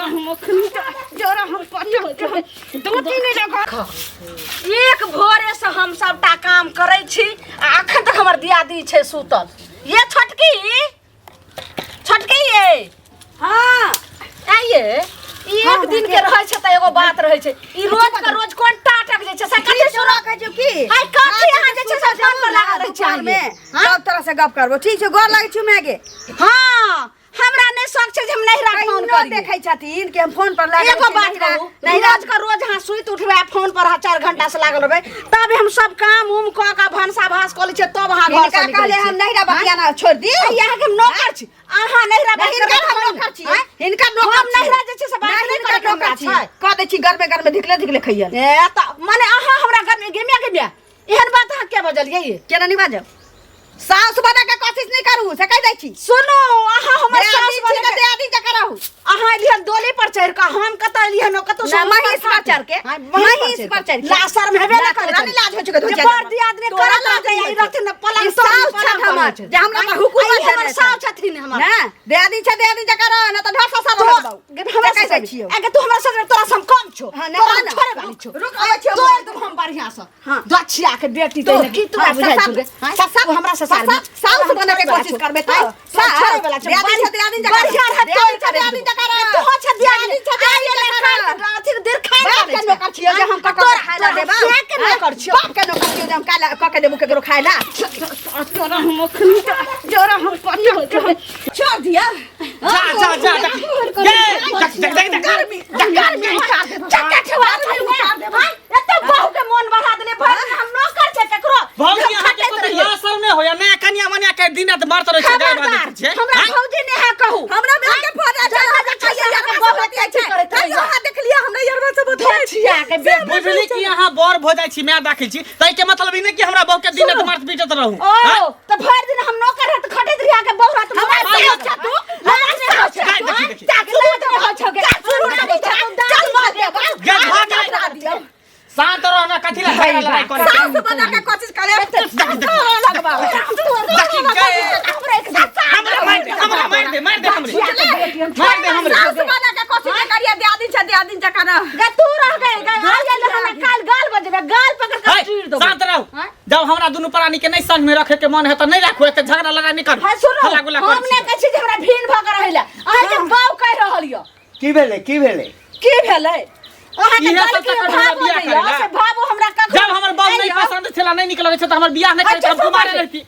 तोरा हम अखनी जरा हम पटक के दो तीन जगह एक भोरे से हम सबटा काम करै छी आ अखन तक हमर दियादी छै सुतल। ये छोटकी, छोटकी ये। हाँ। आइए ई एक दिन के रहै छै त एगो बात रहै छै, ई रोज के रोज कोन टाटक जे छै से कथी सुना कहै छियौ की? हाय कथी अहाँ जे छै से फोन पर लागल रहै छै में सब तरह से गप करबो, ठीक छै? गोर लागै छियौ माय गे। हाँ, हमरा नहि शौक छै जे हम नहिरा फोन कहिनो करी। देखै छथिन कि हम फोन पर लागल एगो छी, बात नहिरा- कहू, नहिरा रोज के रोज अहाँ सुति उठबै आ फोन पर अहाँ 4 घंटा से लागल रहबै, तब हम सब काम उम कऽ के भनसा भास कऽ लै छियै, तब अहाँ घर से हिनका निकलै कहले छी। हम नहिरा बतियाना छोड़ि दी। आइ अहाँके हम नौकर छी, अहाँ नहिरा बात हिनका करबै हम तहन नौकर छी, आँय? हिनका नौकर हम छी। नहिरा जे छै से बात नहि, नहि हिनका करैके हमरा नौकर छी। छै। कऽ दै छी गरमे गरमे धिकले धिकले खैयल। ए तऽ मने अहाँ हमरा गरमे गेमिया गेमिया एहन बात अहाँ किया बजलियै ये? केना नहि बाजब? साउस बना के कोशिश नहीं करू से कह दै छी। सुनू, अहाँ हमर देआदी साउस छी बने तऽ देआदी जकाँ रहू। अहाँ एलिहन डोली पर चढ़ि कऽ, हम कतऽ एलिहन? कतौ ना, महींस पर चढ़ि के, हाँ, महींस पर चढ़ि के। लाशर में हेबे ना, ना करै तोरा नहि लाज होइ छौ के जे धोतिया बड़ जमा। दियादनी तोरा करत लाज रहतै, नहि ई होइ छौ। रहथिन ने पलंग ई तोड़ि साउस पलंग छथि पर हमर, होइ छै। जे हमरा पर आँय, हुकुमत ई हमर देने साउस छथि। छथिन हमर। ना, देआदी छै, देआदी जकाँ रह, ना तऽ ढार ससा तो रहत बाबू। हमरा से कहि से दै छियौ। आगे तू हमरा से तोरा से हम कम छौ। हाँ, ना, तोरा हम ना। छोड़े वाली छौ। रुक, आबै छियौ। तोड़ देब हम बढ़ियां से। हाँ। दक्षिया के बेटी तो, तैने की तोरा हाँ, बुझाइ ससा- छौ गे? हाँ? ससा- तू हमरा से सार ससा- साउस बने के कोशिश करबे तो। छोड़े वाला छौ। देआदी छै, देआदी जकाँ रह। बढ़ियां रहत देआदी तोड़ छै, के देआदी जकाँ रह। तू हो छै देआदी। देआदी छै, देआदी आइ एलै जकाँ खाइ रह। के अथी देर खाइ बाप के के नौकर छियौ जे हम कऽ कऽ के खाय ला देबौ। से के नौकर छियौ? बाप के नौकर छियौ जे हम खाय ला कऽ के देबौ केकरो खाय ला। तोरा हम अखनी जरा हम पटक के छोड़ दिया। जा जा जा देख ये देख देख देख देख। गर्मी गर्मी उतार देबौ। चक्का ठेवा उतार देबौ। एते बहू के मोन बढ़ा देले भरि दिन हम नौकर छै केकरो। भौजी हम अहाँ के खटैत कोते रहियै। लाशर नहि होया नया कनिया मनिया के दिन रात मारत रहै छै, गाय खबरदार, बाजैत छै। हमरा आँय? भौजी ने है कहू। हमरा माय के फोन आयल छै, जरा अहाँ जे कहियो अहाँके यारबा से बहू बतियाइ अथी छै। करैत कहियो रहैया। अहाँ देखलियै हमरा यारबा से बतियाइ छै? धोतिया के बेटी। बुझली कि अहाँ बड़ भऽ जाइ छी, माय दाखिल छी, ताहि के मतलब ई नहि कि हमरा बहू के दिन रात मारत पीटत रहू। ओ आँय? तऽ भरि दिन हम नौकर रहत खटैत रहिया के बहू रहत हमर मोबाइल साउस पर। छथु, हमर साउस छथु। देखी, देखी, देखी। चाचू नहि होइ छौ गे। चल मार देबौ। गे, भाग गे। करा दियौ। शांत रह ना, कथी ला झगड़ा लड़ाई करै छी? साउस बना के कोशिश करे। देखी, गे। हमरा मारि दे, हमरा मारि दे, मारि दे हमरे। मारि दे हमरे। साउस बना के कोशिश करिए, दियादी छै, दियादी जकाँ रह। गे तू रह गए गे, आ गेल हमरा काल गाल बजबे, गाल पकड़ के है, चीर देबो। शांत रहू। आँय? जब हमरा दुनू प्राणी के नहीं संग में रखे के मन है त नहीं राखू, एते झगड़ा लड़ाई नहीं करू। हाय सुनू, हल्ला गुल्ला हम करै छी। नहि कहै छी जे हमरा भीन भऽ के रहै लए। अहाँके बाउ कहि रहल यऽ। की भेलै, की भेलै? की भेलै? अहाँके इहे दल सब के चक्कर में हमरा भाव बियाह होइए, करै ला। से भाव हमरा कखनो जब हमर बाप नहीं आइयो। पसंद छला, नहीं निक लगै छै त हमर बियाह नहीं करैत, हम अच्छा, कुमारे सुनू। रहती।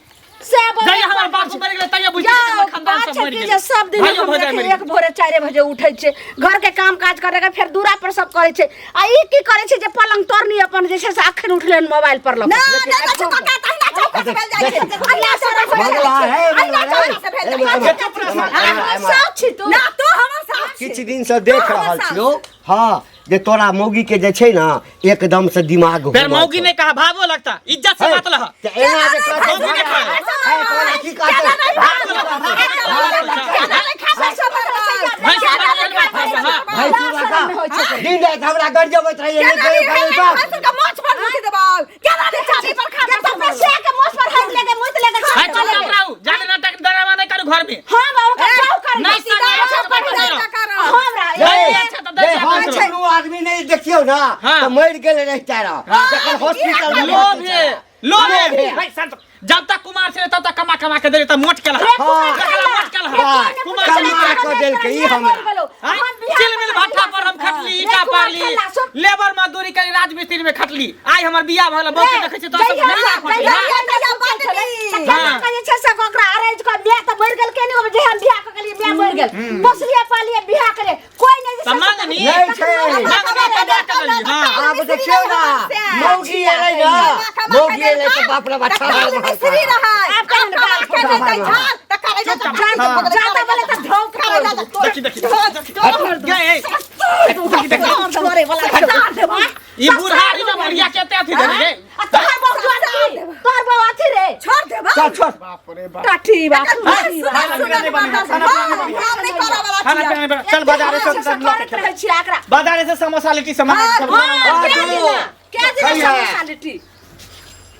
से बड़ा जहिया हमर बाप मरि गेलै तहिया बुझि गेलै यौ, हमर खानदान बात सब छै मरि कि गेलै। जे सब दिन भाइयो हम भौजाइ देखै मरि एक गेलै। भोरे 4 बजे उठै छै, घर के काम काज करे के फेर दूरा पर सब करै छै, आ ई की करै छै जे पलंग तोड़नी अपन जे छै से अखन उठलै हन मोबाइल पर लऽ ना, कऽ। ना, ना, चौका तहिना चौका से भेल जाइ छै। अहिना चौका से भेल मंगला जाइ छै। है, अहिना मंगला चौका से भेल जाइ छै। चुप रह, हाँ, साफ छी तू। ना, तू हमर साफ छी। किछु दिन से देख तू हमर रहल साफ छियौ, हाँ, जे तोरा मौगी के जे छै ना एकदम से दिमाग फिर घूमल मौगी छौ। ने कहा भावो लगता इज्जत से है, बात लह। तऽ एना जे कहतै, मौगी ने कहा। है, तोरा की कहतै? भाई तू रखा। दिन राति हमरा गरजबैत रहैए, नहि कहियो कहियो तऽ। है, चुप चुप रहू, जाने नाटक डरावा नहीं करू घर में। हाँ बाबू के जाओ कर नहीं सीधा सर, अच्छा अच्छा पढ़ पढ़ हमरा जे अच्छा तऽ जे दर्जा हम करू। कोनो आदमी नहि देखियौ ना हाँ। तऽ मरि गेल रहिता रह, तखन हॉस्पिटल में लोभ भर्ती है, छला। लोभ है। लोभ है। भाई शांत, जब तक कुमार छलै तब तक कमा कमा के देली त मोट केलहा। हाँ। देखला मोट केलहा। हाँ। कुमार कमा छलै कऽ देलकै ई हमरा। आँय? चिलमिल भट्ठा पर हम खटली, ईटा पारली, लेबर मजदूरी करी, राजमिस्त्री में खटली। आइ हमर बियाह भऽ गेल, बहू के देखै छी तऽ सब नहीं राखत। हाँ। तऽ मंगनी नहि छै। मंगनी कमा के देली। हाँ। आब देखियौ ना, मौगी एलै ना, मौगी एलै तऽ बाप रे बाप, छागर देखी देखी गे, ए, ई बुढ़ारी में बुढ़िया के एते अथी देली गे। छोड़ देबा। चल छोड़। टाटी बाप। खाना पीना नहीं बनेगा, खाना पीना नहीं बनेगा। खाना पीना नहीं बनेगा। चल बाजारे से लऽ के खेबै। बाजारे से समोसा लिट्टी सब मंगा के हाँ, खेबै। क्या दिना? क्या दिना सही है। समोसा लिट्टी?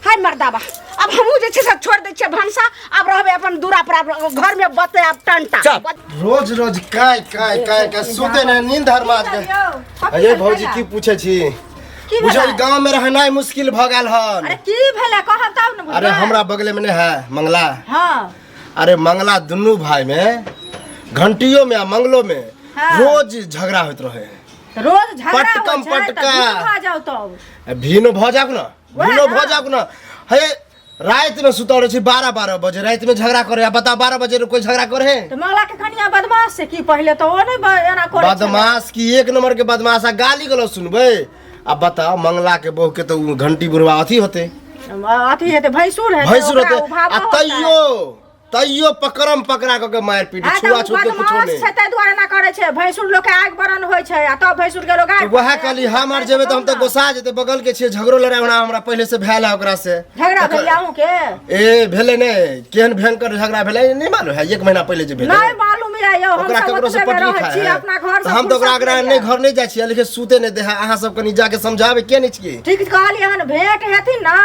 हाय मर्दाबा, आब हमहूँ जे छै से छोड़ि दै छियै भनसा आब रहबै अपन दूरा पर आब घरमे बतै आब टंटा चल। रोज रोज काय काय काय काय सुते नहीं नींद हर मार के अरे भौजी की पूछे छी की बुझल भेलै? गांव में रहनाइ मुश्किल भ गेल हन अरे की भेलै कहब तब ने बुझबै। अरे हमरा बगले में नहीं है मंगला हाँ अरे मंगला दुनू भाई में घंटियों में आ मंगलो में हाँ। रोज झगड़ा होइत रहे रोज झगड़ा पटकम होइ छै तऽ पटका। भिन्न भऽ जाउ तब भीनो भ जाउ न वएह भीनो ना। भ जाउ न हे रात में सुतल रहे छी 12 12 बजे रात में झगड़ा करे आ बताओ 12 बजे कोई झगड़ा करे तऽ मंगला के कनिया बदमाश छै की पहिले तऽ ओ नहि एना करै छलै। बदमाश की एक नंबर के बदमाश आ गाली गलौज सुनबै आ बताओ मंगला के बहू के तो उ घंटी बुढ़वा अथी होते अथी हेतै भैंसुर हेतै भैंसुर ओकरा होते उभाव आ होतै। तैयो तैयो पकड़म पकड़ा कऽ के मारि पीट आ तऽ छुआ ओ छूत के कुछो बदमाश नहि छै ताहि दुआरे एना करै छै भैंसुर लोक के आगि बरन होइ छै आ तब भैंसुर के लोग तऽ वएह कहली हम आर जेबै तऽ हम तऽ गोसा जेतै बगल के छियै झगड़ो लड़ाइ ओना हमरा पहिले से भेल है ओकरा से झगड़ा भेल अहूँ के ए भेलै नहि केहन भयंकर झगड़ा भेलै नहि मालूम है एक महीना पहिले जे भेलै नहि मालूम यऽ यौ हम ओकरा सब ककरो से ओतबे पटरी रहै खाय छी है अपना घर तऽ हम तऽ ओकरा अगरा नहि घर नहि जाइ छियै लेकिन सुते नहि दे है अहाँ सब कनि जाके समझाबै के नहि छियै ठीक कहलियै हन भेंट हेथिन ने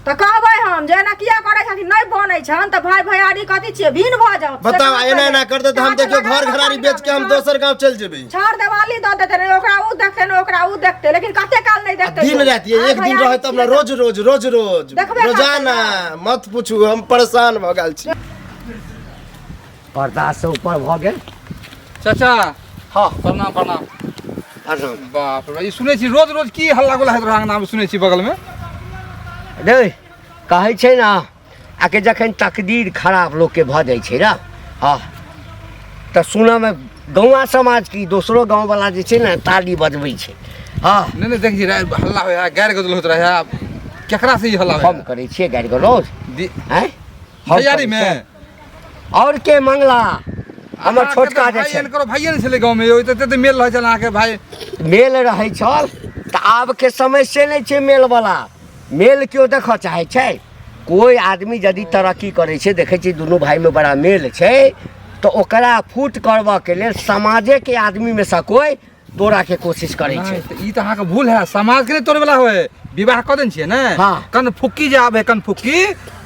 तऽ कहबै हम जे एना किया करै छथिन नहि बनै छनि तऽ भाय भैयारी कथी छियै भिन्न भऽ जाउ बताउ एना एना करते तऽ हम देखियौ घर घरारी बेच के हम दोसर गाँव चलि जेबै छार देवाली दऽ देतै ने ओकरा उ देखतै ने ओकरा उ देखतै लेकिन कते काल नहि देखतै दिन राति भाय एक दिन भैयारी रहे तब ने छियै तऽ- रोज रोज रोज रोज देखबे करतै रोजाना मत पूछू हम परेशान भऽ गेल छी पर्दा से ऊपर भऽ गेल चाचा हँ प्रणाम प्रणाम प्रणाम बाप रे ई सुनै छी रोज रोज की हल्ला गुल्ला होइत रहै अंगना मे सुनै छी बगल मे रे कहै छै ने आके जखन तकदीर खराब लोकके भऽ जाइ छै ने हँ तऽ सुनऽमे गौआँ समाज की दोसरो गाँववला जे छै ने ताली बजबै छै हँ नहि नहि देखै छी हल्ला होइ है गारि गजल होइत रहै है केकरा से ई हल्ला होइ हम करै छियै गारि गलौज आँय हम भैयारी करै मे छियै। और के मंगला हमर अहाँके छोटका तऽ जे भाइ छै एहन करो भाइये ने छलै गाँवमे यौ तऽ एते मेल रहै छल अहाँके भाइ मेल रहै छल तऽ आबके समय से नहि छै मेलवला मेल केओ देखऽ चाहै छै कोइ आदमी यदि तरक्की करै छै देखै छियै दुनू भाइमे बड़ा मेल छै तऽ ओकरा फूट करबऽके लेल समाजेके आदमीमे सँ कोइ तोड़ाके कोशिश करै छै नहि, तऽ ई तऽ अहाँके भूल है समाज के नहि तोड़े वाला होय विवाह कऽ देने छियै ने हाँ। कन फुक्की जे आबे कन फुक्की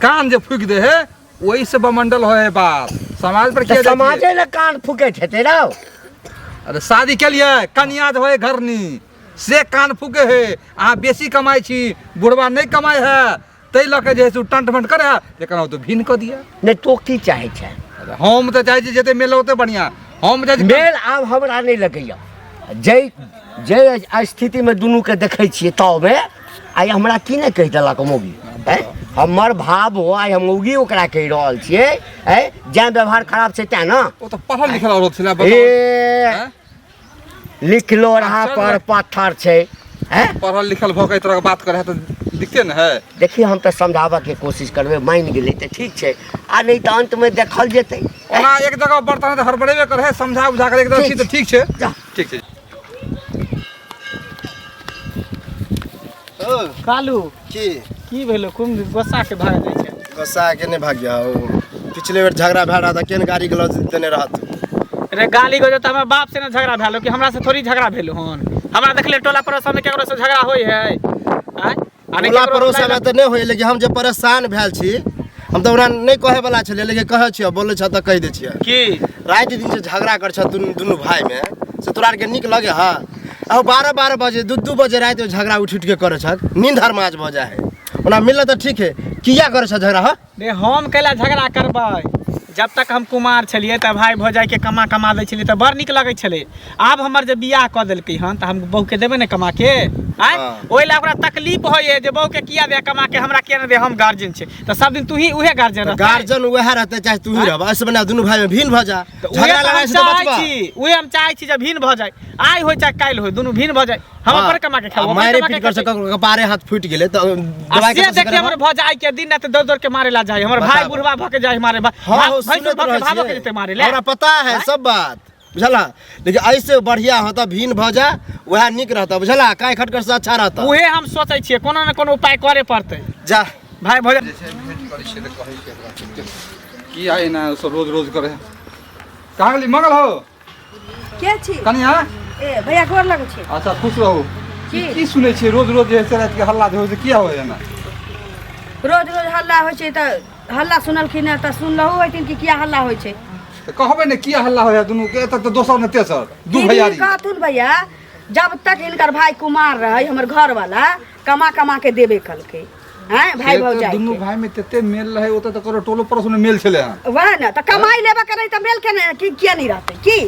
कान जे फूकि दे है ओहि से बमंडल होय है बात समाज पर तऽ किया जाइ छियै? समाजे ने कान फूकैत हेतै रौ अरे शादी के लिए कनिया जे होय घरनी से कान फूके है अहाँ बेसी कमाइ छी बुढ़वा नहि कमाइ है ताहि लऽ के जे है से ओ टंट फंट करे है लेकिन ओ तऽ भिन्न कऽ दिया नहि तो की चाहै छै अरे हम तऽ चाहै छी जते मेल ओते बढ़िआँ हम चाहै छी मेल आब हमरा नहि लगैया जाहि जाहि स्थितिमे दुनूके देखै छियै तावमे आइ हमरा की नहि कहि देलक मौगी आँय हमर भाव हो आइ हम मौगी ओकरा कहि रहल छियै आँय जैं व्यवहार खराब छै तैं ने ओ तऽ पढ़ल लिखल औरत छलै बताउ ए आँय? लिखलो रहा चल पर ने। पत्थर छै आँय पढ़ल लिखल भऽ के एहि तरहके बात करे है तऽ दिक्कते ने है देखियौ हम तऽ समझाबऽके कोशिश करबै मानि गेलै तऽ ठीक छै आ नहि तऽ अन्तमे देखल जेतै ओना एक जगह बर्तन तऽ हड़बड़ेबे करे है समझा बुझा कर एक जगह छी तऽ ठीक छै जा। ठीक छै ओ, कालू की की भेलो कुम गुस्सा के भाग जाइ छै गुस्सा के नहि भाग्य ओ पिछले बेर झगड़ा भए रहा था केहन गाड़ी गलौज देने रहत रे गाली गजो तऽ हमर बाप से ने झगड़ा भेलो कि हमरा से थोड़ी झगड़ा भेलो हन हमरा देखले टोला पड़ोस में केकरो से झगड़ा होय है आँय? आ नहि टोला केकरो पड़ोस में तऽ नहि होय लेकिन हम जे परेशान भेल छी हम तऽ ओकरा नहि कहै वाला छलियै लेकिन कहै छियै बोलै छह तऽ कहि दै छियै की राति दिन जे झगड़ा कर छह दुनू दुनू भाईमे से तोरा आरके नीक लगे हँ आ 12 12 बजे 2 2 बजे रातिमे झगड़ा उठि उठि के करै छह नींद हरमाज भऽ जाइ है ओना मिलल तऽ ठीक है किया करै छह झगड़ा हँ रे हम कैला झगड़ा करबै जब तक हम कुमार छलियै तऽ भाय भौजाइके कमा कमा दै छलियै तऽ बड़ नीक लगै छलै आब हमर जे बियाह कऽ देलकै हन तऽ हम बहूके देबै ने कमा के आँय हँ। ओहि लए ओकरा तकलीफ होइए जे बहूके किया दे कमा के हमरा किया नहि दे हम गार्जियन छै तऽ सब दिन तू ही उहे गार्जियन रहतै गार्जियन वएह रहतै चाहे तू ही रहबह ऐसे बढ़िआँ दुनू भाईमे भिन्न भऽ जा तऽ उहे झगड़ा तऽ हम लड़ाइ से तऽ चाहै बचबह छी उहे हम चाहै छी जे भिन्न भऽ जाय आइ होय चाहे काल्हि होय दुनू भिन्न भऽ जाय हम हाँ, अपन कमा के आ खाब मारे पीट कर से ककरो कपारे हाथ फूटि गेलै तऽ आ दवाइ से कतऽ से देखिए हमर करेबह? भऽ जाय के दिन रात दौड़ दौड़ के मारे ला जाय हमर भाई बताबऽ। बुढ़वा भऽ के जाय मारे हाँ हो भाई सुनैत भऽ के रहै भावो के छियै। जेतै मारे ले हमरा पता है सब बात बुझला लेकिन ऐसे बढ़िया होता भिन्न भऽ जा वएह नीक रहता बुझला काय खटकर से अच्छा रहता उहे हम सोचै छियै कोनो ने कोनो उपाय करे पड़तै जा भाई भऽ जा जे छै भेंट करै छियै तऽ कहै छियै ओकरा सबके की आइ एना सब रोज रोज करै है कहाँ गेली मंगल हो के छी कनिया ए भैया गोर लगै छी अच्छा खुश रहू की? की सुनै छियै रोज रोज जे है से रातिके हल्ला जे होइ छै किया होइ एना रोज रोज हल्ला होइ छै तऽ हल्ला सुनलखिन हँ तऽ सुनलहु होइथिन कि किया हल्ला होइ छै। तऽ कहबै ने किया हल्ला होइ है दुनू के, एतऽ तऽ दोसर ने तेसर दू दीदी भैयारी। कहथुन भैया, जब तक हिनकर भाई कुमार रहै हमर घर वाला कमा कमा के देबे कलकै हैं भाई से तऽ भौजाई दुनू के। भाई में तते मेल रहै, ओतऽ तऽ ककरो टोलो पड़ोस में मेल छलै हँ। वएह ने तऽ कमाई लेबे के रहै तऽ मेल के ने कि किया नहीं रहतै की?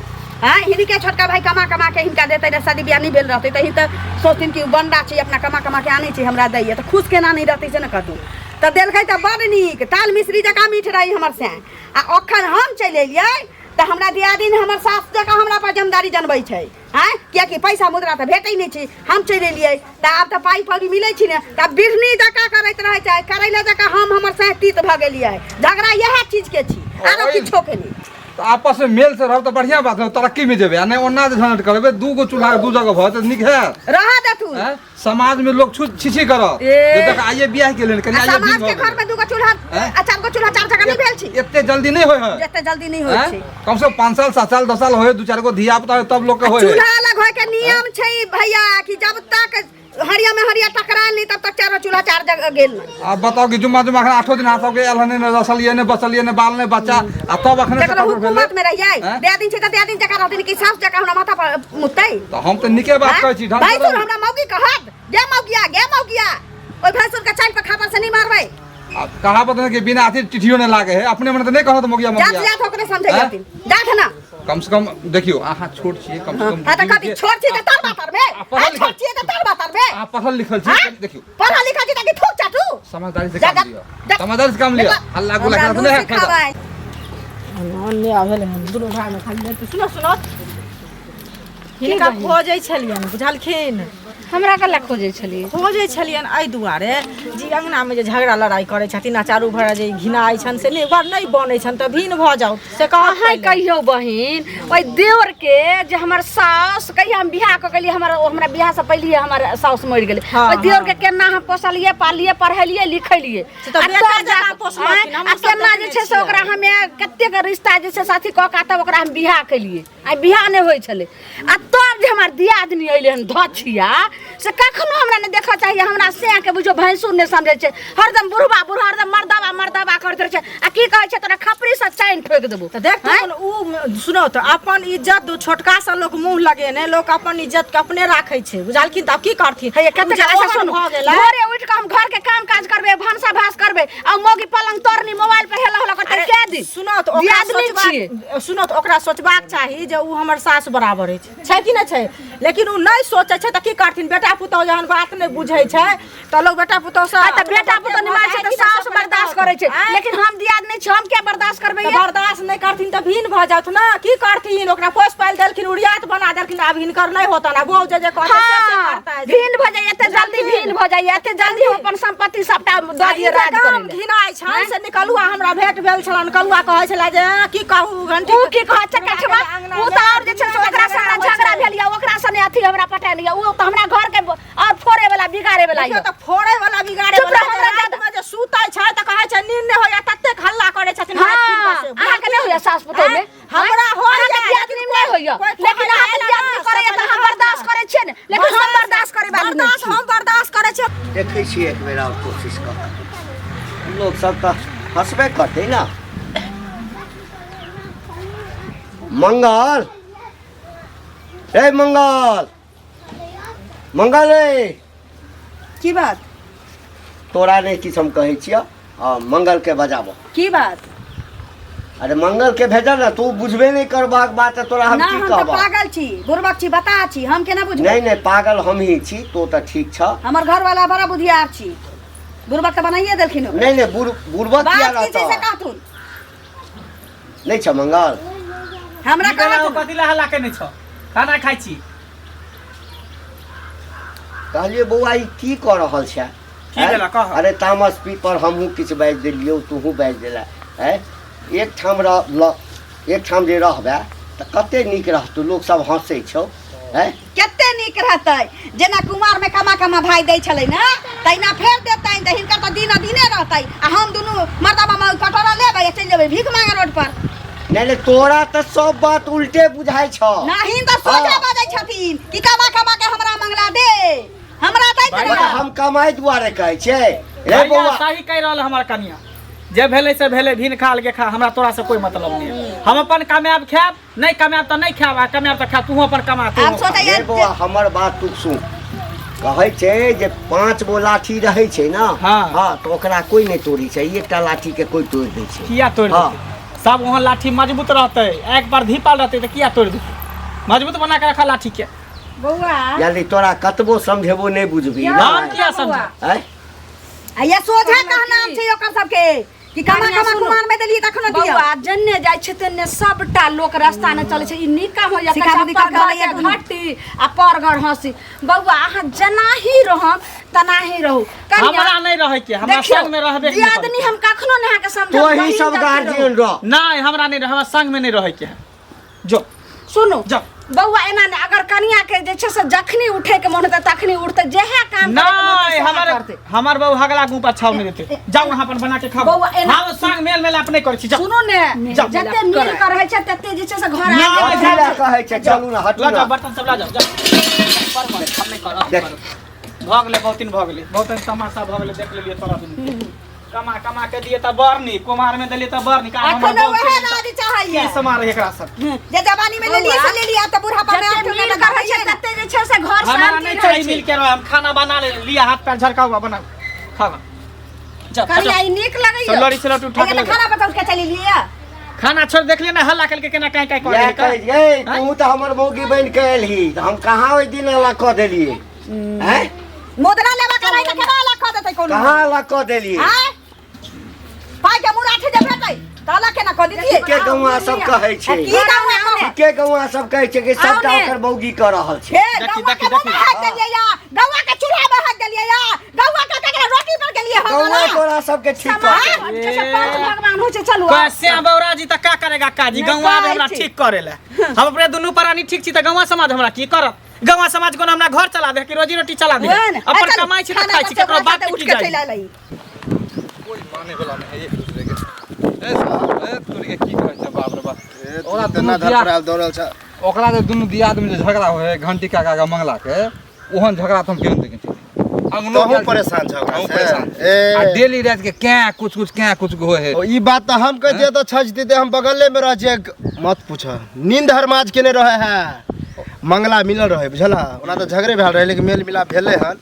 हाँ हिनके छोटका भाई कमा कमा के हिनका देतै रहै, शादी बियाह नहीं भेल रहतै तऽ हिन तऽ सोचथिन कि बंडा छै, अपना कमा कमा के आनै छै हमरा दैए, तऽ खुश केना नहीं रहतै से ने कहतू। तऽ देलकै तऽ बड़ नीक, ताल मिश्री जकाँ मीठ रही हमर सैं। आ अखन हम चलि एलियै तऽ हमरा दियादिन हमर सास जकाँ हमरा पर जमदारी जनबै छै। आँय, कियाकि पैसा मुद्रा तऽ भेटै नहि छै। हम चलि एलियै तऽ आब तऽ पाइ कौड़ी मिलै छै ने, तऽ आब बिढ़नी जकाँ करैत रहै छै, करैला जकाँ हम हमर सैं तीत भऽ गेलियै। झगड़ा इएह चीजके छी, आरो किछोके नहि। तऽ आपस में मेल से रहब तऽ बढ़िया बात है, तरक्की में जेबै। आ नहि ओना जे झंझट करबै, दू गो चूल्हा दू जगह भऽ तऽ नीक हैत? रहऽ देथुन। आँय? समाज में लोग छू छीछी करत। ए। जे देख आइए बियाह के लेल कनि आ आइए समाज दिन के भऽ घर में दूगो चूल्हा आँय? आ चार गो चूल्हा चार जगह नहीं भेल छी। एते जल्दी नहीं होय है। एते जल्दी नहीं होय आँय? छै। कम से कम 5 साल 7 साल 10 साल होय, दू चार गो धिया पुता होय तब लोग के होय है। चूल्हा अलग होय के नियम छै भैया कि जब तक हरिया में हरिया टकरायल नहीं तब तक चारो चूल्हा चार जगह गेल नहीं। आब बताओ कि जुम्मा जुम्मा अखन 8 दिन हाथ सबके आयल हन, नहि रसलियै, नहि बचलियै, नहि बाल नहि बच्चा, आ तब अखने से तकरो ककरो भेलै? हुकूमत में रहियै, आँय? दे दिन छै तऽ दे दिन जकाँ रहथिन कि सास जकाँ हमरा माथा पर मुतै? तऽ हम तऽ नीके बात कहै छी, ढंग से भैंसुर रहू। हमरा मौगी कहत, गे मौगिया गे मौगिया, ओहि भैंसुर के चारि पर खापर से नहीं मारबै। आ कहावत है कि बिना अथी टिठियो नहि लागे है, अपने मने तऽ नहि कहत मौगिया जात मौगिया। जात ओकरे समझै आँय? जाथिन, जात ना। कम से कम देखियो अहाँ छोट छियै, कम से कम हाँ तऽ कथी छोट छी तऽ तर बातर में? आ पढ़ल आँय, लिखल छोट छियै तऽ तर बातर में? अहाँ पढ़ल लिखल छी, आँय? देखियो। पढ़ल लिखल छी तऽ कि थूक चाटू? समझदारी से जा, काम जा, लिअ, जा। समझदारी से काम लिअ, देखो, हल्ला गुल्ला हमरा करत नहि मुँह है फायदा। सिखाबै। अन्य भेलै हन दुनू भाइमे खाली लड़तै। सुनो सुनो, हिनका खोजै छलियनि बुझलखिन। हमरा कला खोजै छलियै? खोजै छलियनि एहि दुआरे जे अङ्गनामे जे झगड़ा लड़ाइ करै छथिन आ चारू भरा जे घिनाइ छनि से नहि बड़ नहि बनै छनि तऽ भिन्न भऽ जाउ से कहब। अहाँ पहिले। कहियौ बहिन, ओहि देवर के जे हमर साउस कहिया हम बियाह कऽ गेलियै, हमर हमरा बियाह से पहिले हमर साउस मरि गेलै। हाँ, ओहि देवर हाँ। के केना हम पोसलियै पाललियै पढ़ेलियै लिखेलियै, से तऽ आ बेटा तब जकाँ जा पोसलखिन, आँय, हमहूँ आ सब केना देखने जे छै से छियै। ओकरा हमे कतेक रिश्ता जे छै से अथी कऽ कऽ तब ओकरा हम बियाह केलियै। आ बियाह नहि होइ छलै, आ तब जे हमर दियादनी अयलै हन धछिया, से कखनो हमरा नहि देखऽ चाहिए। हमरा सएहके बुझियौ भैंसुर नहि समझै छै, हरदम बुढ़बा बुढ़ हरदम मर्दाबा मर्दाबा करैत रहै छै। आ की कहै छै, तोरा खपरीसँ चानि ठोकि देबौ। तऽ देख ऊ सुनो तऽ अपन इज्जत छोटका से लोक मुँह लगेने लोक अपन इज्जत के अपने राखै छै बुझलखिन। तऽ आब की करथिन? हे कते उ जे अच्छा ओहन सुनू, भऽ गेलै। भोरे उठि कऽ हम घर के काम काज करबै, भनसा भास करबै, आ मौगी पलंग तोड़नी मोबाइल पर हेला हेला करतै कै दिन। सुनो तऽ ओकरा दियादनी छियै। सोचबाक, सुनो तऽ ओकरा सोचबाक चाही जे उ हमर सास बराबर अछि, छै कि नहि छै? लेकिन उ नहि सोचै छै तऽ की करथिन? बेटा पुतहु जहन बात नहि बुझै छै तऽ लोक बेटा पुतहु से आ तऽ बेटा पुतहु नहि मानै छै तऽ सास बर्दाश्त करै छै, लेकिन हम दियादनी छी, हम किया बर्दाश्त करबै? तऽ ये? बर्दाश्त नहि करथिन तऽ भिन्न भऽ जाथुन ने। की करथिन? ओकरा पोसि पालि देलखिन, उड़ियात बना देलखिन, आब हिनकर नहि होतन, आब ओ जे जे कहतै से से हाँ, करतै। भिन्न भऽ जाइए, एते जल्दी भिन्न भऽ जाइए, एते जल्दी हम अपन संपत्ति सबटा दऽ दियै राज गाम करै लए। घिनाइ छनि से निकलुआ हमरा भेंट भेल छलनि, कलुआ कहै छलै जे की कहू घंटी। ऊ की कहत चकछवा? ऊ तऽ आओर जे छै से ओकरा से हमरा झगड़ा भेल यऽ, ओकरा से नहि अथी हमरा पटायल यऽ। ऊ तऽ हमरा घर के आओर फोड़े वाला बिगाड़े वाला देखियौ यऽ। तऽ फोड़े वाला बिगाड़े चुप वाला रह, हमरा जे रातिमे जे सुतै छै तऽ कहै छै नींद नहि होइया, ततेक हल्ला करै छथिन। हाँ, हाथ पीठ पर से। अहाँके नहि होइया सास पुतोह में? आँय? हमरा होइया, अहाँके दियादनी लेकिन नहि होइया, कोइ लेकिन कहै अहाँके लए दियादनी ना, करैया तऽ अहाँ सब बर्दाश्त करै छियै ने, लेकिन हम बर्दाश्त करै वाली नहि बर्दाश्त छी। हम बर्दाश्त करै छियै। देखै छियै एक बेर आओर कोशिश कऽ कऽ, लोक सब तऽ हँसबे करतै ने। मंगल रे, मंगल, मंगल रे। की बात? तोरा नहि किछु हम कहै छियौ, आ मंगल के बजाबो। की बात? अरे मंगल के भेजल ने, तू बुझबे नहि करबाक बात, तोरा हम ना की हम तऽ कहबह? पागल छी, बुड़बक छी, बताह छी, हम केना बुझबै? नहि नहि, पागल हम ही छी, तो तऽ ठीक छ। हमर घर वाला बड़ा बुधियार छी, बुड़बक तऽ बनाइए देलखिन ओकरा। नहि नहि, बुड़बक किया बात की छै से रहतौ? कहथुन। नहि छ मंगल? हमरा की भेलै? कहथुन। कथी लए हल्ला केने छौ? खाना खाइ छी। कहलियै बौआ, ई की कऽ रहल छै? की भेला कह? अरे तामस पी पर हमहूँ किछु बाजि देलियौ, तूहूँ बाजि देला। आँय, एक ठाम रह ल, एक ठाम जे रहबै तऽ कते नीक रहतौ, लोक सब हँसै छौ। आँय, कते नीक रहतै? जेना कुमार में कमा कमा भाई दै छलै ने तहिना फेर देतै, तऽ हिनकर तऽ दिन दिने रहतै, आ हम दुनू मर्दा मामा कटोरा लेबै आ चलि जेबै भीख मांगे रोड पर। नहि नहि, तोरा तऽ सब बात उल्टे बुझाइ छौ। नाही तऽ सोझा हाँ। बाजै छथिन कि कमा कमा के हमरा मंगला दे, हमरा दैत भाई, रह। हम कमाइ दुआरे कहै छियै, रे भैया बौआ सही कहि रहल हमर कनिया जे भेलै से भेलै भिन खा लगे खा हमरा तोरा से कोई मतलब नहीं है। हम अपन कामयाब खायब नहीं कामयाब तऽ नहीं खायब आ कामयाब तऽ खायब तू अपन कमा तू आब सोचैया रे बौआ हमर बात तू सुन कहै छै जे 5 गो लाठी रहै छै ने हाँ। हाँ तऽ ओकरा कोई नहि तोड़ै छै एकटा लाठी के कोई तोड़ि दै छै किया तोड़ि हाँ। देतै सब वहाँ लाठी मजबूत रहतै एक बार धीपाल रहतै तऽ किया तोड़ि देतै मजबूत बना के रखा लाठी के बौआ यदि तोरा कतबो समझेबो नहि बुझबही हम ने किया समझ आँय? आ ये सोझा कहनाम छै ओकर सबके कि कमा कनिया कमा सुनू। कुमार में देलियै तखनो दियौ बौआ जन्ने जाइ छै तन्ने सबटा लोक रास्ता ने चलै छै ई नीक काम होइया सिखा बुद्धि पर कऽ घर लैया के दुनू। घटी आ पर घर हंसी बौआ अहाँ जेनाही रहम तनाही रहू कनिया हमरा नहीं रहे के हमरा देखियौ, संग में रहबे के नहीं दियादनी हम कखनो नहि अहाँके समझब तोही बहिन सब जते गार्जियन रहू। रह नहीं हमरा नहीं रह हमरा संग में नहीं रहे के है जो सुनू जाओ। बौआ एना नहि अगर कनिया के जे छै से जखनी उठे के मन हेतै तखनी उठतै जेहे काम करे के मन हेतै नहीं सेहे हमारे करतै। हमार बहू हगला गुपा छाव नहीं देते जाओ वहां पर बना के खाओ बौआ, एना- हम संग मेल मेलाप नहीं करै छी जाओ सुनू ने जाओ। जते मिल के रहै छै तते जे छै से घर ना, आगे कथी लए कहै छै चलू ने हटू ला जाओ ने बर्तन सब ला जाओ जाओ पर मत, हम नहीं करब, हम देख। करब। भऽ गेलै बहुत दिन भऽ गेलै बहुत दिन तमाशा भऽ गेलै देख लेलियै तोरा दुनू कमा कमा के दिए तऽ बड़ नीक कुमार में देलिए तऽ बड़ नीक आब हमर अखनो बहू वएह के राज चाहैया की समार एकरा सब जे जवानी में लेलियै से लेलियै आब तऽ बुढ़ापा में जते आठ मिल के रहै छै तते जे छै से घर हमरा शांति नहीं रहै चाही छै मिल के रह हम खाना बना ले लिया हाथ पैर झरकाओ बनाओ खाना जा कनिया ई नीक लगैया सब लड़ी सिलौट उठा के तऽ ले जा। खाना बताउ के चलि लियै खाना छोड़ देख लिये ना हल्ला करके केना काई काई इएह कर कहै छियै तू तऽ हमर मौगी बनि के एलही तऽ हम कहाँ ओहि दिन अलग कऽ देलियै आँय मुद्रा लेबा के रहै तऽ केना अलग कऽ देतै कोनो कहाँ अलग कऽ देलियै आँय पाइ के मुराठी जे भेटै तऽ अलग केना कऽ दितियै के गौआ सब कहै छै की गौआ कहै के गौआ सब कहै छै कि सबटा आउ ने। ओकर मौगी कऽ रहल छै हे देखी, गौआ के देखी, मुँह हाथ देलियै या गौआ के चूल्हा में हाथ देलियै या गौआ के ककरा रोटी पर गेलियै हम गौआ तोरा सबके ठीक कऽ समाज जे छै पंच भगवान होइ छै चलू आउ। कैसे बौरा जी तऽ का करेगा काजी नहीं गौवा कहै हमरा छी। ठीक करे ले हम अपने दुनू प्राणी ठीक छी तऽ गौवा समाज हमरा की करत गौवा समाज कोनो हमरा घर चला दे कि रोजी रोटी चला दे वएह ने। अपन चलू, कमाई छी तऽ खाना खाइ छी बचा केकरो बचा बाप के के उठ की के जाइ चलि अयलै। कोई माने वाला नहीं है एक दूसरे के ए साहब, ए तोरी के की कहै छै बाप रे बाप ओकरा इतना दुनू धर दिया पर दौड़ल छ ओकरा जे दुनू दियाद में जे झगड़ा होइ है घंटी काका के मंगला के ओहन झगड़ा तऽ हम केहन देखै छी अंगनो तोहूँ परेशान छ ओकरा हमहूँ से? परेशान ए आ डेली राति के कै कुछ कुछ कै कुछ होइ है ओ, ई बात तऽ हम कह दिए तऽ छज दीते हम बगले में रह छियै मत पूछ नींद हरमाज केने रहे है मंगला मिलल रहे बुझल ओना तऽ झगड़े भेल रहे लेकिन मेल मिलाप भेलै हन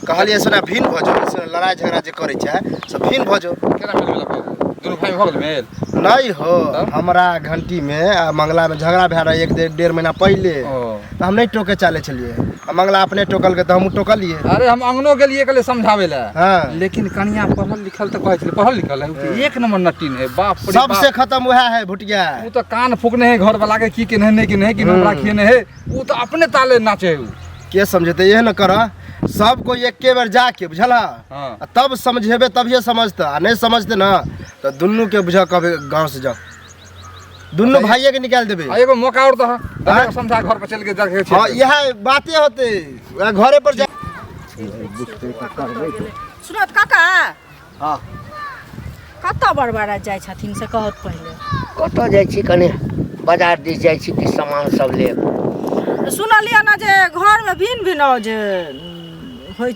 कहलियै से भिन्न भऽ जाओ से लड़ाइ झगड़ा जे करै छै से भिन्न भऽ जाओ केना मेल मिलाप भऽ गेल? दुनू भाई भऽ गेल मेल नहीं हो हमरा घंटी में आ मंगला में झगड़ा भेल रहे एक डेढ़ महीना पहिले ओ। तऽ हम नहीं टोके चाले छलियै आ मंगला अपने टोकलकै तऽ हमहूँ टोकलियै अरे हम अंगनो गेलियै कहलियै समझाबै लए हाँ। लेकिन कनिया पढ़ल लिखल तऽ कहै छलै पढ़ल लिखल है उ तऽ एक नंबर नटीन है बाप रे बाप। सबसे खत्म वएह है भुटिया उ तऽ कान फूकने है घर वाला के की केने है नहीं केने है कि हमरा खिएने है उ तऽ अपने ताले नाचे है उ के समझेते इहे न कर सब कोई एके बेर जाके बुझल हाँ। आ तब समझेबे तभिए समझते आ नहीं समझते ना तो दुनू के बुझ कभी गांव से जाओ दुनू भाइये के निकाल देबे आ एगो मौका और दह देखो समझा घर पर चल के जाके छै हाँ यह बातें होते वएह घरे पर जा सुनत काका हाँ कतऽ बड़बड़ा जाइ छथिन से कहत पहिले कतऽ जाइ छी कनि बाजार दिस जाइ छी किछु सामान सब लेब सुनलियै ने जे घरमे भिन्न भिन्न जे होइ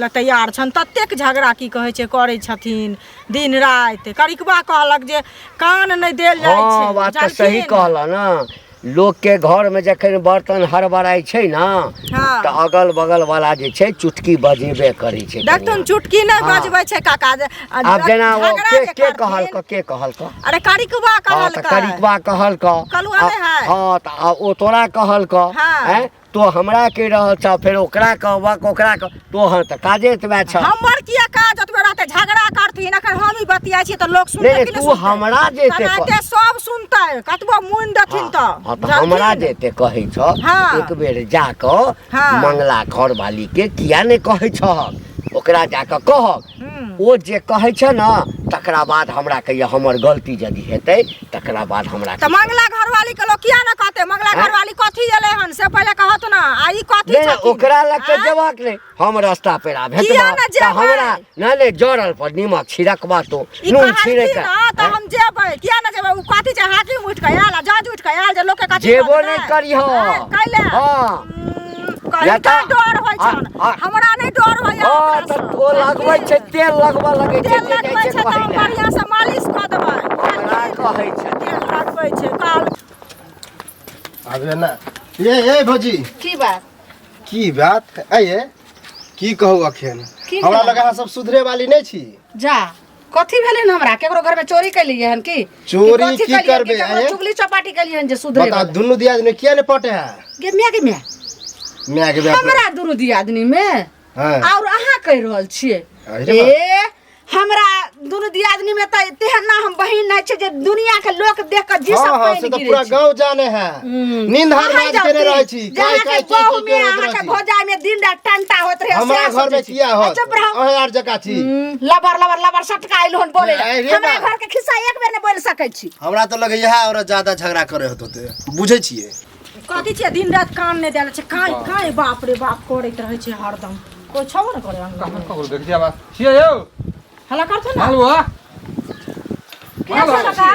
लए तैयार छनि ततेक झगड़ा की कहै छै करै छथिन दिन राति करिकबा कहलक जे कान नहि देल जाइ हाँ छै बात तऽ सही जानथिन? कहल ने लोकके घरमे जखन बर्तन हड़बड़ाइ छै ने हाँ। तऽ अगल बगल वाला जे छै चुटकी बजेबे करै छै देखथुन चुटकी नहि हाँ। बजबै छै काका जे आब जेना ओ झगड़ा के जे के करथिन- कहलक के कहलक अरे करिकबा हाँ तऽ कहलकै करिकबा कहलक कलुआ नहि है। हाँ तऽ आ ओ तोरा कहलक हाँ। हैं तो हमरा कहि रहल छह फेर ओकरा कहबक ओकरा कह तोहर तऽ काजे एतबे छह हमर किया काज ओतबे रहतै झगड़ा करथिन अखन हम ही बतियाइ छियै तऽ लोक सुनतै नहि, कि नहि तू सुनतै? हमरा जे एते तेनाहिते सब सुनतै कतबो मुनि देथिन तऽ हाँ तऽ हमरा बुझलखिन? जे एते कहै छह हाँ। एक बेर जा कऽ हाँ। मंगला घरवाली के किया नहि कहै छहक ओकरा जा कऽ कहक ओ जे कहै छै ने तकरा बाद हमरा कहिया हमर गलती यदि हेतै तकरा बाद हमरा तऽ मंगला घरवाली के लोग किया न कहते मंगला आँय? घरवाली कथी एलै हन से पहिले कहत ना आ ई कथी नहि नहि, छथिन? ओकरा लग के आँय? जेबाक नहि हम रास्ता पेरा किया भेटबा ने तऽ जेबै? हमरा नहि नहि जरल पर नीमक छिड़कबा तो ई नून कहलखिन छिड़क ना तऽ हम जेबै किया न जेबै उ कथी छै हाकिम उठि कऽ आयल आ जज उठि कऽ आयल जे लोक के कथी जेबो कहतै? नहि करिह। आँय, कैले हाँ। तऽ या हिनका तऽ- डर होइ छनि आ- आ- हमरा नहि डर होइए हँ ओकरासँ। तऽ ओ लगबै छै तेल लगबऽ लगै छै तेल जे जाइ लगबै छै छै तऽ कहै हम लए। बढ़िआँसँ मालिश कऽ देबै हमरा कहै छै तेल लगबै छै काल आबे ना ये ये भौजी की बात की बात आइए की कहू अखन की हमरा भेलै? लग अहाँ सब सुधरे वाली नहि छी जा कथी भेलै हन हमरा केकरो घर में चोरी केलियै हन की चोरी कथी की केलियै? करबै, केकरो आँय? चुगली चौपाटी केलियै हन जे सुधरे बता दुनू दियादनी किया ने पटे है गे माय गे माय माय के बाप हमरा दुनू दियादनी में हाँ और अहाँ कहि रहल छियै अरे बा। ए हमरा दुनू दियादनी में तऽ तेहन ना हम बहिन नहि छै जे दुनिया के लोक देख के जी हाँ सब हाँ पानि से तो गिरै पूरा छै। गांव जाने है नींद हर अहाँ रात जाउ केने की? रहै छी जे काय अहाँके काय बहू की में अहाँके भौजाइ में दिन रात टंटा होइत रहै हमरा सएह घर में सोचै छी। किया आ होत चुप रहू अहाँ यार जका छी लबर लबर लबर सटका आइल हन बोले अरे हमरा बा। घर के खिस्सा एक बेर ने बोल सकै छी हमरा तो लगे इएह औरत ज्यादा झगड़ा करे होत होते बुझै छियै कथी छियै दिन राति कान नहि देले छै काँय काँय बाप रे बाप करैत रहै छै हरदम कोइ छबो ने करे अंगना कहाँ ककरो देख दिया बात छियै यौ हल्ला करथुन ने मालुआ के छै काका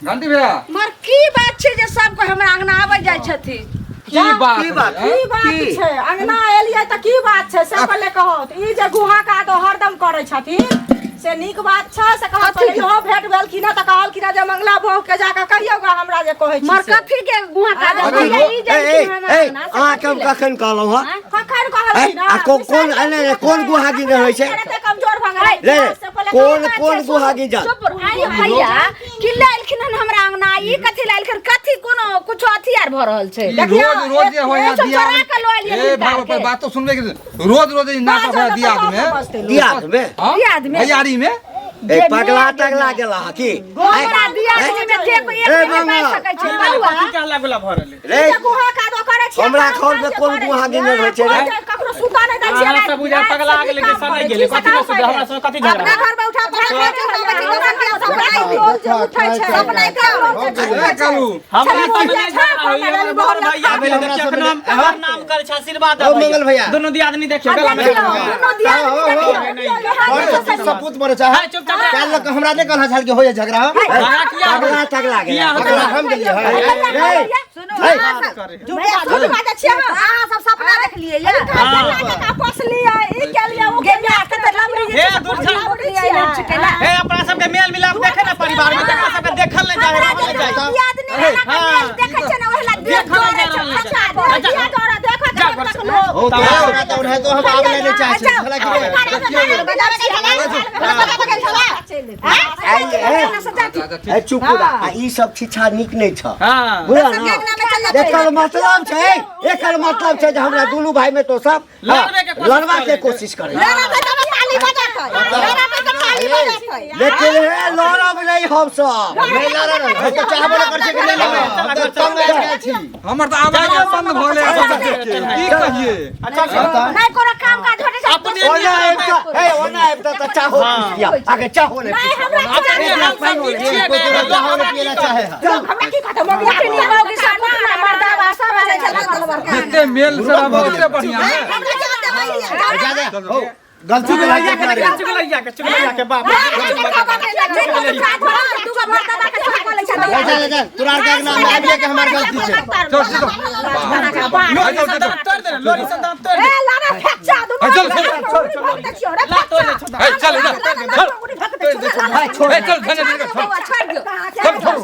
घंटी भैया मर की बात छै जे सब कोइ हमरा अंगना आबै जाइ छथिन की बात की बात? है, की बात की? छै अंगना एलियै तऽ की बात छै से पहिले कहू तऽ ई जे गुहा कादो हरदम करै छथिन से नीक बात छै से कहल कथी पहिले इहो भेट भेल कि ना तऽ कहल कि ना जे मंगला बहू के जाकऽ कहियौ गा हमरा जे कहै छी मर से। कथी के गुहा काज अथी भैया ई ए, जाइ ए, हमरा ए, अंगना से अहाँके हम कथी ले? कखन कहलहुँ हँ कखन कहलखिन आ कोन नहि नहि, कोन गुहा गिनल होइ छै कमजोर भऽ गेलै रे कोन कोन गुहा गिजल चुप रह। आइ भैया की लालखिन हन हमरा अंगना ई कथी लालखिन कथी कोनो कुछो अथी आर भऽ रहल छै ई रोज रोज जे होय सब दिया चोरा के लऽ एलियै ए हिनका भाई के। पर बात तो सुनबे के रोज रोज ई नाटक होय दियाद में दियाद में हाँ? दियाद में? भैयारी में ए पगला तगला गेला हँ की हमरा दियादनी में के कोई एक ए, बेर नहि बाजि मंगला। सकै छै बउआ कथी के हल्ला गुल्ला भऽ रहलै रे गुहा कादो करै छियै हमरा काम घर में काज कोन करै गुहा छियै। गिनल होइ छै रे? कोइ ककरो सुता नहि दै छियै अहाँ सब बुझा पगला गेलै कि सनै गेलै कथी नहि सुधरे हमरा सब कथी झगड़ा अपना घर में उठा पटक करै छै दोसर के सब रोज जे उठै छै अपना ए कालू हमरा सब नहि झगड़ा होइए हमर बड़ भैया भेलै देखियौ एखन हम हमर नाम करै छै आशीर्वाद ओ मंगल भैया। दुनू दियादनी देखियौ गला में दुनू दियादनी देखियौ बड़ सपूत सपूत बड़े चाहे हाय, चुपचाप रह। काल लग हमरा नहि कहला छल कि होइए झगड़ा झगड़ा किया पगला तगला गेला किया होतै? झगड़ा हम गेलियै हँ। रे झूठ बाजै छियै अहाँ सब सपना देखलियै या हे दूर जा। हे अपना सबके मेल मिलाप देखे ना परिवार में तकरा सबके देखल नहीं जाए रहल नहीं जाए देखै छै ने ओहिला देखल नहीं जा रहल नहीं जाए जा घर से। हो तो हमरा तो उन्हें तो हम आब लेने चाहे छी झगड़ा की ए चुप हो जा। आ ई सब शिक्षा नीक नहि छ हाँ बुझल ने एकर मतलब छै एकर मतलब छै जे हमरा दुनू भाई में तो सब लड़बे के कोशिश लड़बा के करै छै। कोशिश करै छै। लेकिन हे लड़ब नहि हम सब नहीं लड़ा रहा हम तो चाहबो न कर छै कि नहीं लड़ा हम तो तंग आबि गेल छी हमर तऽ आवाज बंद भऽ गेलै सब देख के की कहिए नहि कोनो काम काज भेटै छै अपने ओना आबि कऽ हे ओना आबि कऽ तऽ चाहो पिया आगे चाहो नहि नहि हमरा अपने हम सब नीक छियै कोई ने, तोरा चाहो न पिए ला चाहे है हमरा की कहतै मम्मी अपने मौगी सब मर्दावा सब रहै छै जते मेल से रहबो ओते बढ़िया ने जा जा हो गलती के लागे चुगलैया चुगलैया के चुगलैया के बाप जा जा जा तोरा आर के अंगना में आबिए के हमार गलती छै चल चल लोरी से दांत तोड़ दे लोरी से दांत तोड़ दे चल चल ला तोड़ दे ए चल इधर चल छोड़ ए चल धन्य चल चल छोड़